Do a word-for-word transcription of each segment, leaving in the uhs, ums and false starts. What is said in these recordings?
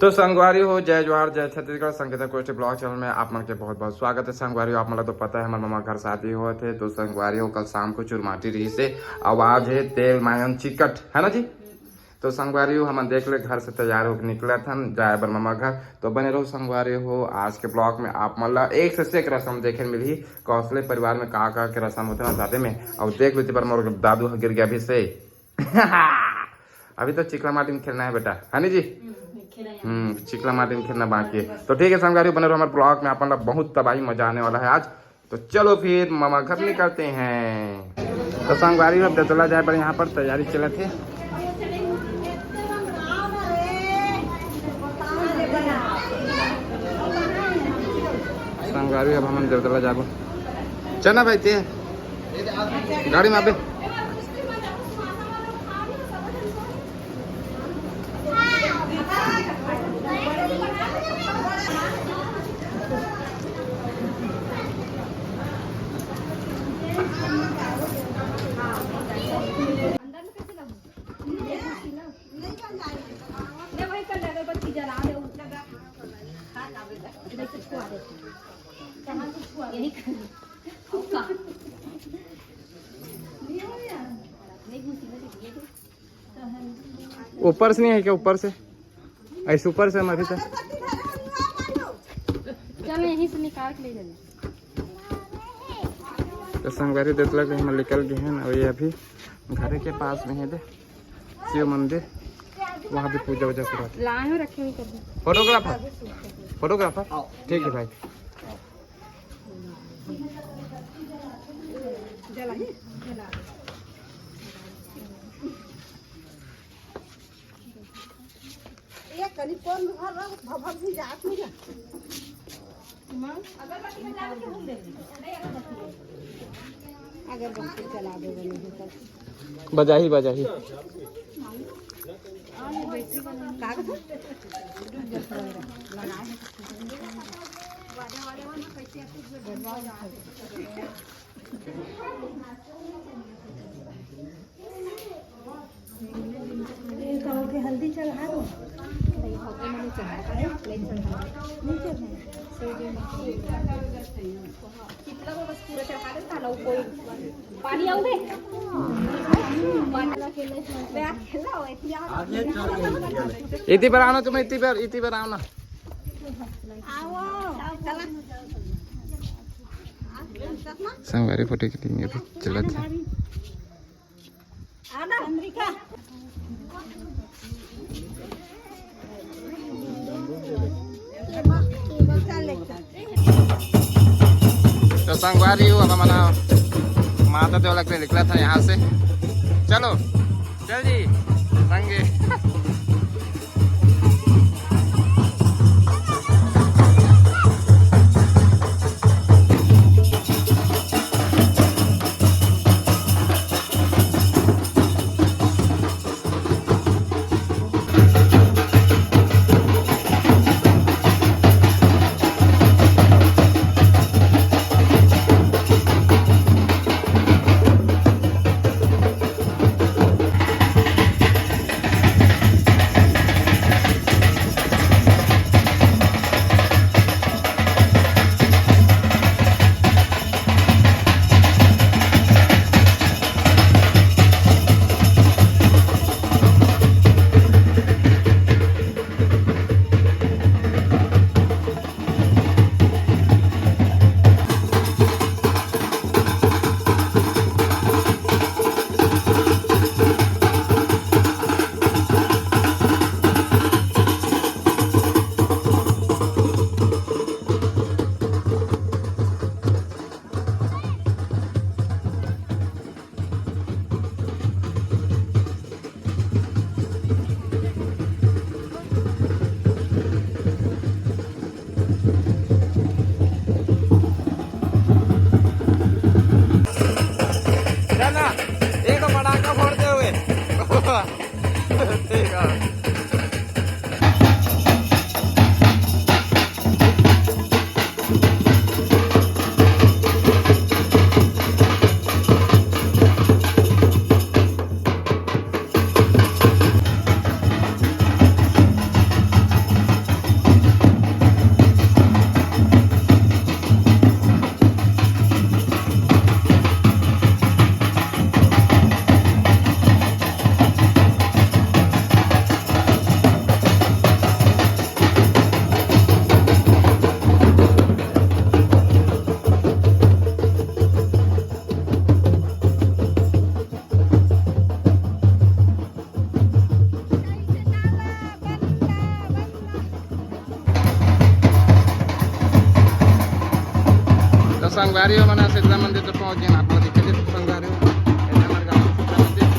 तो संगवारी हो, जय जोहार, जय छत्तीसगढ़। संगीता कोष्टी ब्लॉग चैनल में आप मन के बहुत बहुत स्वागत है। संगवारी हो, आप मन ला तो पता है, हमारे मामा घर शादी हुआ थे, तो संगवारी हो, कल शाम को चुरमाटी रही से, अब आज है तेल मायन चिकट, है ना जी? तो संगवारी हो, हमन देख ले, घर से तैयार होके निकला था जाए बर मामा घर। तो बने रहो संगवारी हो, आज के ब्लॉग में आप मन ला एक से एक रसम देखे मिलही। कौशले परिवार में का का के रसम होते ना शादी में, और देख लेते पर मोर दादू ह गिर गया अभी से। अभी तो चिकला माटी में खेलना है बेटा, है नी जी? हम्म, चिकला माटी में खेलना बाकी है। तो ठीक है संगवारी, बने रहो हमारे ब्लॉग में, अपन ला बहुत तबाही मजा आने वाला है आज। तो चलो फिर मामा घर निकलते हैं। तो संगवारी, अब दतला जाए पर यहाँ पर तैयारी चलत है। संगवारी, अब हमन देवतला जाबो। चल ना भाई, ते गाड़ी में आबे। ऊपर से नहीं है क्या? ऊपर से, ऐसे ऊपर से हमारी तरफ। चल, यहीं से निकाल के ले जाना। तो संगवारी, देख लग हम निकल गए हैं ना, ये अभी घर के पास में है दे शिव मंदिर, वहाँ भी पूजा वूजा करा। लाए हो, रखे हुए कर दो। फोटोग्राफर, फोटोग्राफर, ठीक है भाई। ये कनी कौन घर रहो, भभक भी जात नहीं जा। अगरबत्ती जला दे बने हो तब। बजाही, बजाही। कागज? ये कहो कि हल्दी चढ़ा दो। नहीं चढ़ा। कितना को बस पूरा चढ़ा देता ना, कोई पानी आऊ बे। पानी ला खेलना है। मैं खेलना हो, इतनी आवाज। इतनी बार आना तुम, इतनी बार, इतनी बार आना। आओ, चला। संगवारी फोटो के लिए अभी चलत है। आना, अमरीका। तो संगवारी हो, अब हमारा माता देव लगते निकला था यहाँ से। चलो, चल जी, संगे। संगवारी हो, हमन शीतला मंदिर तो पहुंच गए, आप लोग देखे थे संगवारी हो, ये हमारे गांव के शीतला मंदिर।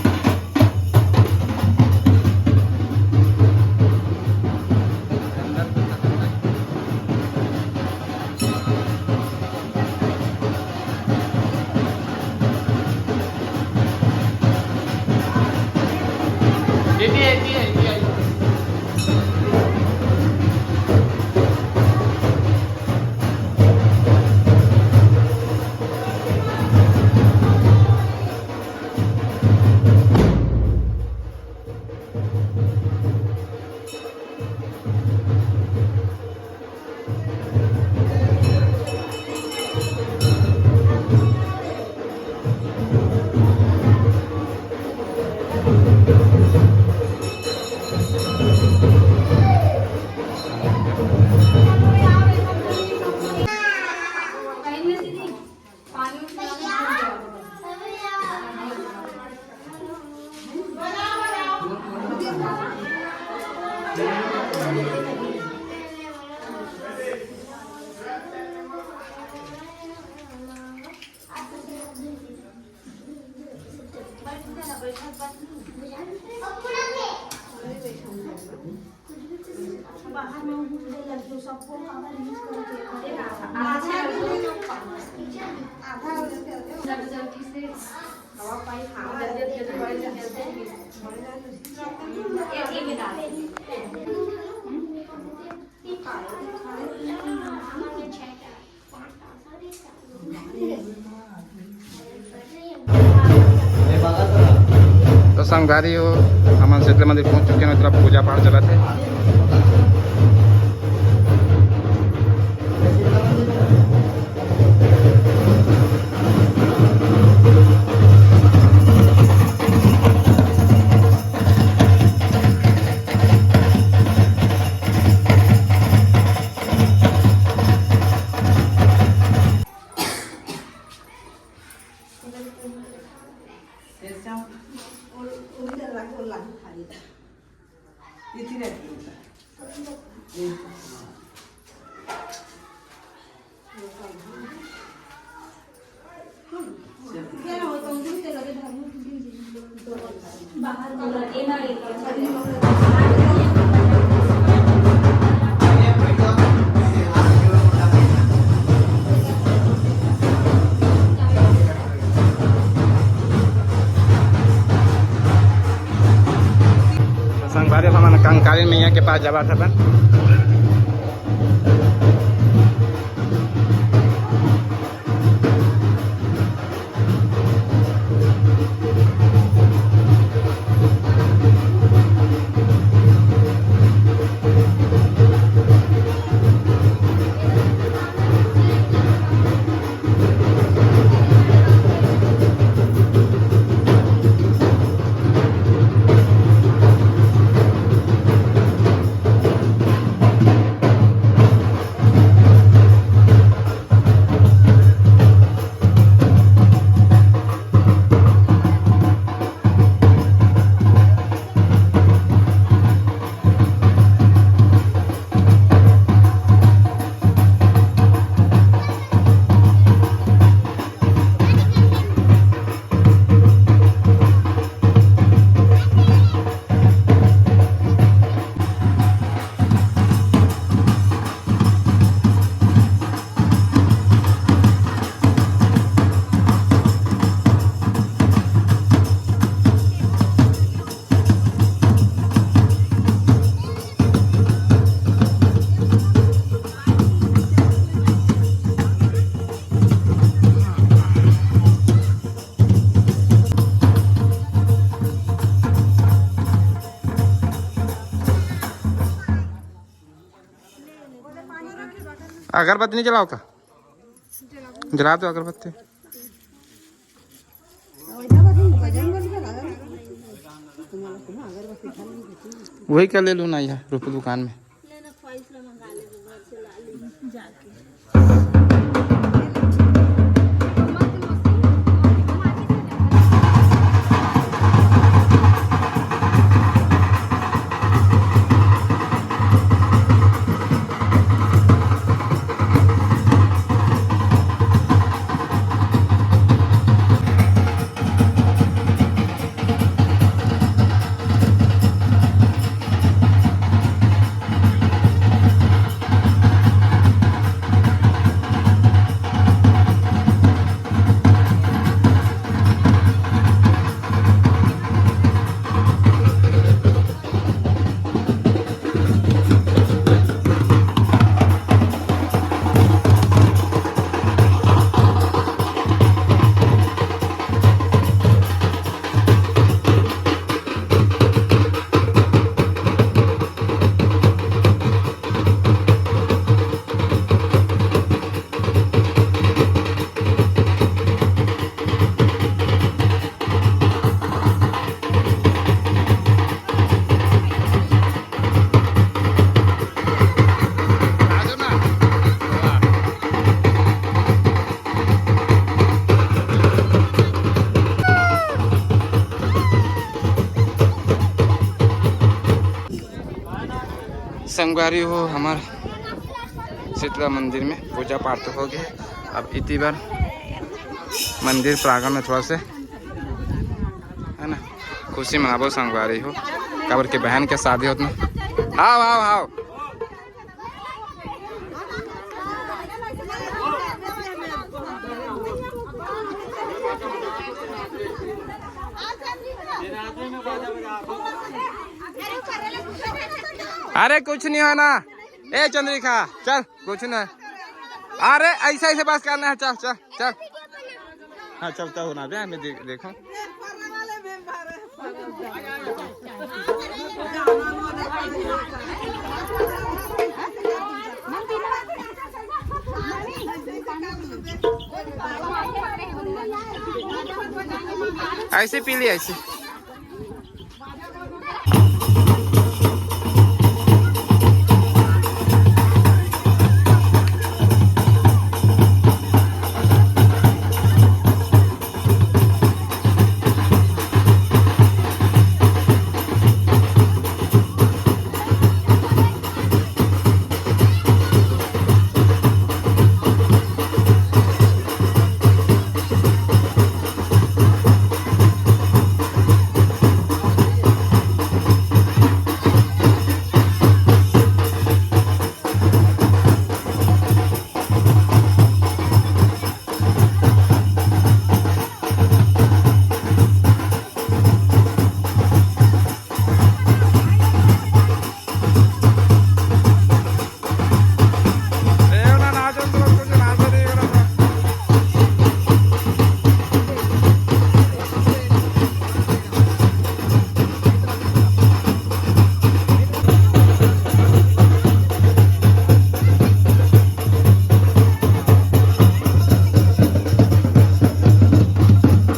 तो संगवारी हो, हमन शीतला मंदिर पहुंच चुके हैं, मतलब पूजा पाठ चलत हे। संगवारी, हमन कंकाली मैया के पास जावत हवन। अगरबत्ती नहीं जलाओ का? जला दो अगरबत्ती। वही क्या ले लूँ ना यार, रुको दुकान में। संगवारी हो, हमर शीतला मंदिर में पूजा पाठ तो हो गया। अब इति बार मंदिर प्रांगण में थोड़ा से, है ना, खुशी मनाबो संगवारी हो, काबर के बहन के शादी होत ना। हाव, हाव, हाव। अरे कुछ नहीं होना। ए चंद्रिका, चल, कुछ नहीं। अरे ऐसे ऐसे बस करना है, चल, चल, चल। हाँ, चलता हूँ ना बे, मैं दे-, देखूं। ऐसे पी ली, ऐसे।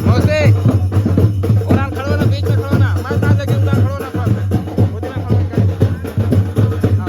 मौसी, उधर खड़ो ना, बीच में खड़ो ना, मैं ना लेके उधर खड़ो ना, front में। उधर खड़ो ना।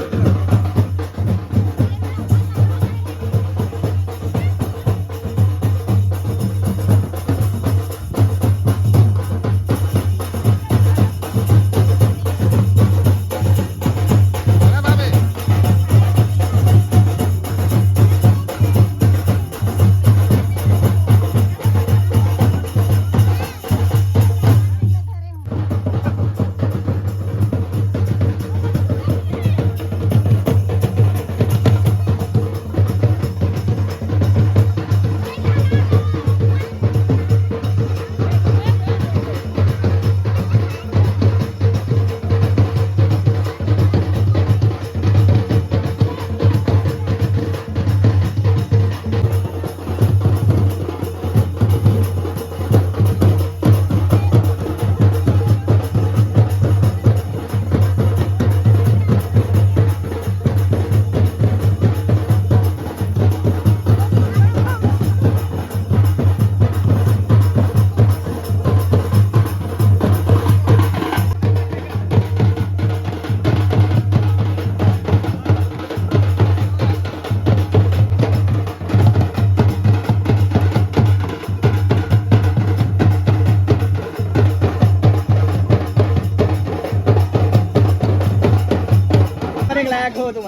लायक हो तुम।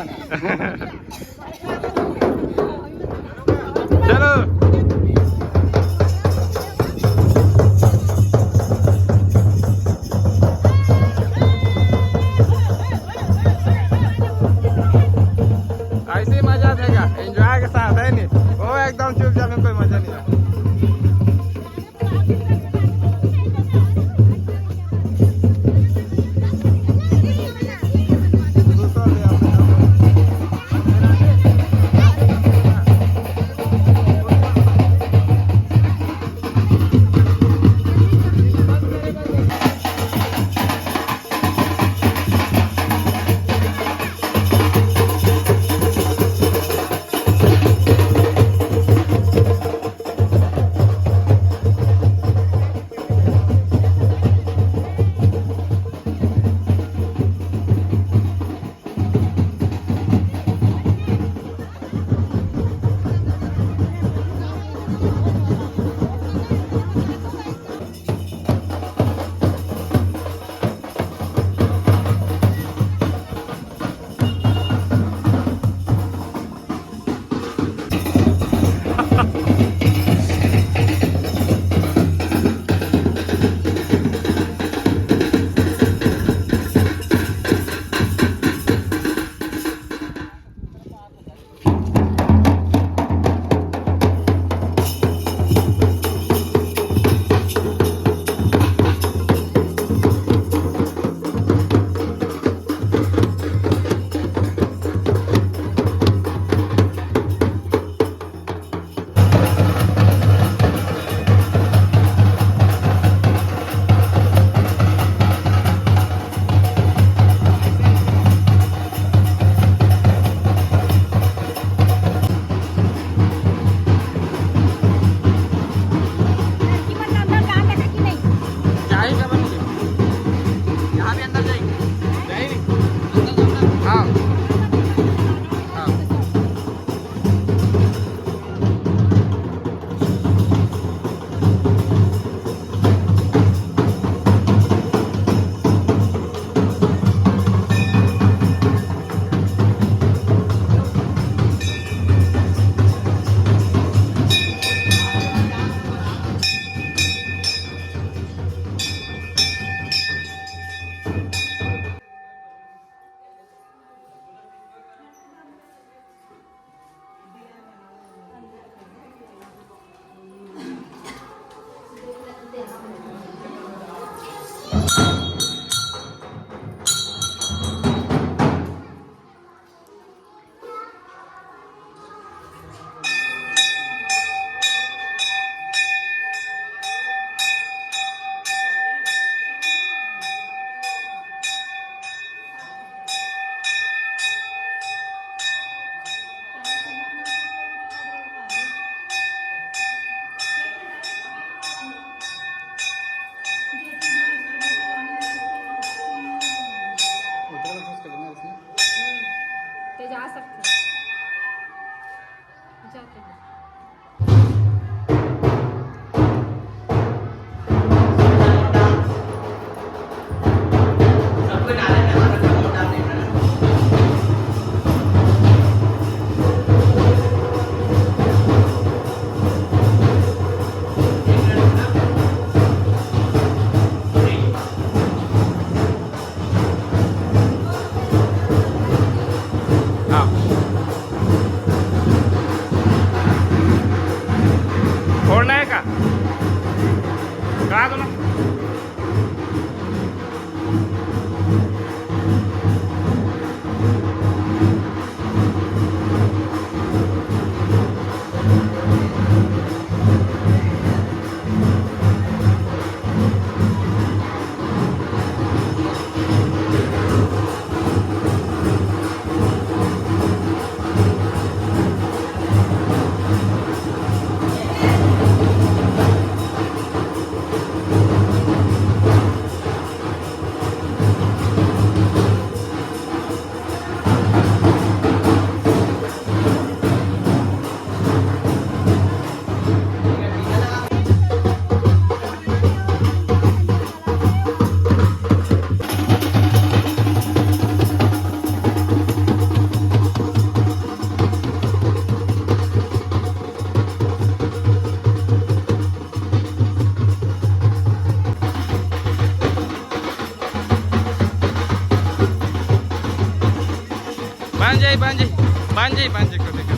चलो। ऐसे ही मजा देगा, enjoy के साथ, है नहीं? वो एकदम चुपचाप में कोई मजा नहीं है। हाँ। फोड़ना है का? करा दो ना। बांजे, बांजे, बांजे, बांजे को देखो।